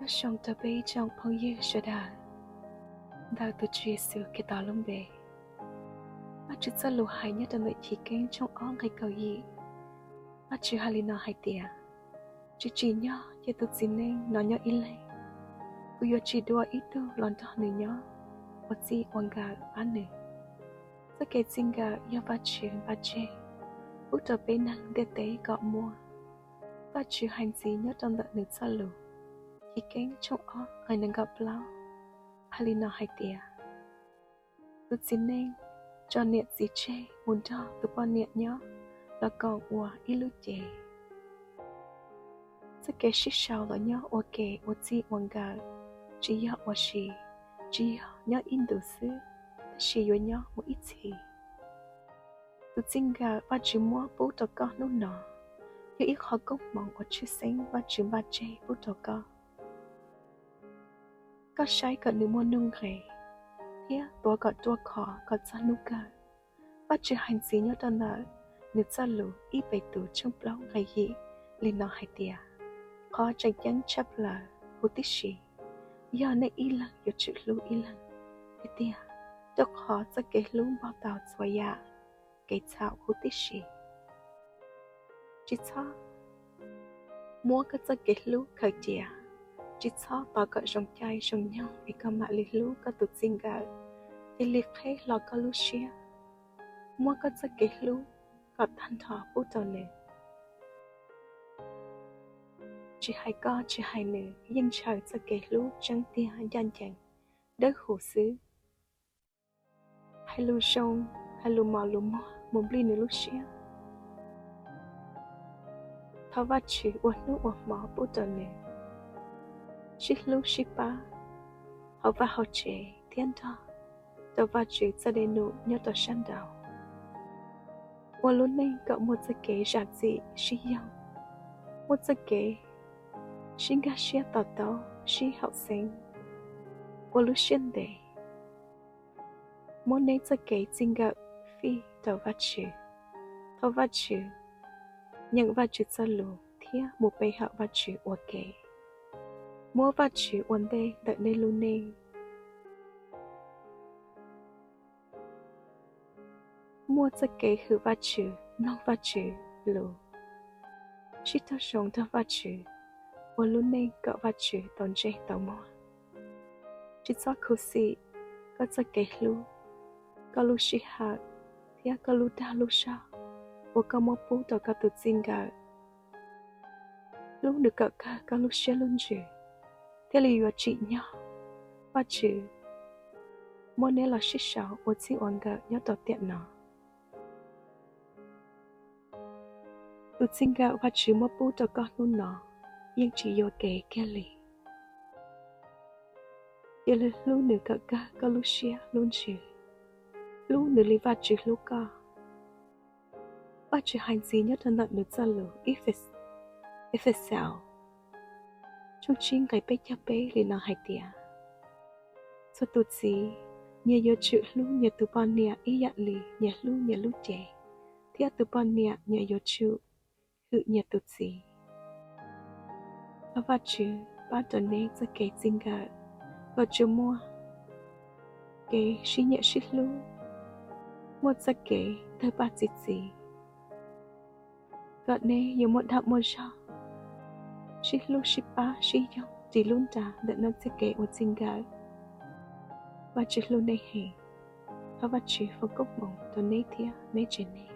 Nyob zoo rau peb ib tsoom phooj ywg sawv daws ntawm tus Tswv Yexus Khetos lub npe. Vajtswv txoj lus hais nyob rau ntawm Chiv Keeb tshooj ob nqe kaum yim, Vajtswv hais li no hais tias, Tsis tsim nyog cia tus txiv neej no nyob ib leeg. Kuv yuav tsim dua ib tug los nrog nws nyob ua txij ua nkawm pab nws. Txoj kev txij nkawm yog Vajtswv npaj tseg pub rau peb neeg ntiaj teb kom muaj. Vajtswv hais ntxiv nyob rau ntawm nws txoj lus, Chiv Keeb tshooj ob nqe nees nkaum plaub, hais li no hais tias, Tus txiv neej tso niam txiv tseg mus nrog tus poj niam nyob los koom ua ib lub cev. Txoj kev sib sau los nyob ua ke ua txij ua nkawm tsis yog ua si, tsis yog nyob ib ntus xwb, tab sis yuav nyob mus ib txhis. Tus txij nkawm Vajtswv muab pub rau koj hnub no yog ib qho koob hmoov uas tshwj xeeb Vajtswv npaj tseg pub rau koj. Koj saib kom nws muaj nuj nqes thiab tuav kom ruaj khov kom txog hnub kawg. Vajtswv hais ntxiv nyob rau ntawm nws txoj lus ib Petus tshooj plaub nqe yim li no hais tias, Qhov tseem ceeb tshaj plaws huv tib si yog nej ib leeg yuav tsum hlub ib leeg tiag tiag, rau qhov txoj kev hlub npog tau txhua yam kev txhaum huv tib si. Tsis txhob muab koj txoj kev hlub khaws cia, tsis txhob tos kom zoo caij zoo nyoog es koj mam li hlub koj tus txij nkawm. Cia li qheb hlo koj lub siab, muab koj txoj kev hlub kom tag nrho pub rau nws. Tsis hais koj tsis hais nws yeej ntshaw txoj kev hlub tseeb tiag ncaj ncees dawb huv xwb. Hais lus zoo, hais lus mos lus muag mus nplij nws lub siab. Thov Vajtswv ua hnub ua hmo pub rau nws sib hlub sib pab hauv vaj hauv tsev thiab nrog rau Vajtswv txoj dej num nyob rau sab nraud. Ua lub neej kom muaj txoj kev zam txim sib yoog, muaj txoj kev sib nkag siab to taub sib haum xeeb, ua lub siab ntev, muab neb txoj kev txij nkawm fij rau Vajtswv. Thov Vajtswv nyeem Vajtswv txoj lus thiab mus pe hawm Vajtswv ua ke. Muab Vajtswv ua ntej ntawm nej lub neej. Muaj txoj kev hwm Vajtswv, mloog Vajtswv lus, sib raug zoo nrog Vajtswv, ua lub neej kom Vajtswv tau ntsej tau muag. Tsis txhob khuv xim koj txoj kev hlub, koj lub sij hawm thiab koj lub dag lub zog uas koj muab pub rau koj tus txij nkawm. Hlub nws kom kawg koj lub siab lub ntsws, thiaj li yuav tsim nyog Vajtswv muab neb los sib sau ua txij ua nkawm nyob rau tiam no. Tus txij nkawm Vajtswv muab pub rau koj hnub no yeej tsis yuam kev kiag li. Cia li hlub nws kom kawg koj lub siab lub ntsws, hlub nws li Vajtswv hlub koj. Vajtswv hais ntxiv nyob rau ntawm nws txoj lus Efexaus tshooj tsib nqe peb caug peb li no hais tias, txhua tus txiv, nyias yuav tsum hlub nyias tus poj niam ib yam li nyias hlub nyias lub cev, thiab tus poj niam nyias yuav tsum hwm nyias tus txiv. Thov Vajtswv pab rau neb txoj kev txij nkawm kom tsuas muaj kev sib nyiam sib hlub, muaj txoj kev tawg paj txi txiv, kom neb yuav muaj dag muaj zog, sib hlub sib pab sib yoog ris lub nra ntawm nej txoj kev ua txij nkawm. Vajtswv hlub nej heev. Thov Vajtswv foom koob hmoov rau neb thiab neb tsev neeg.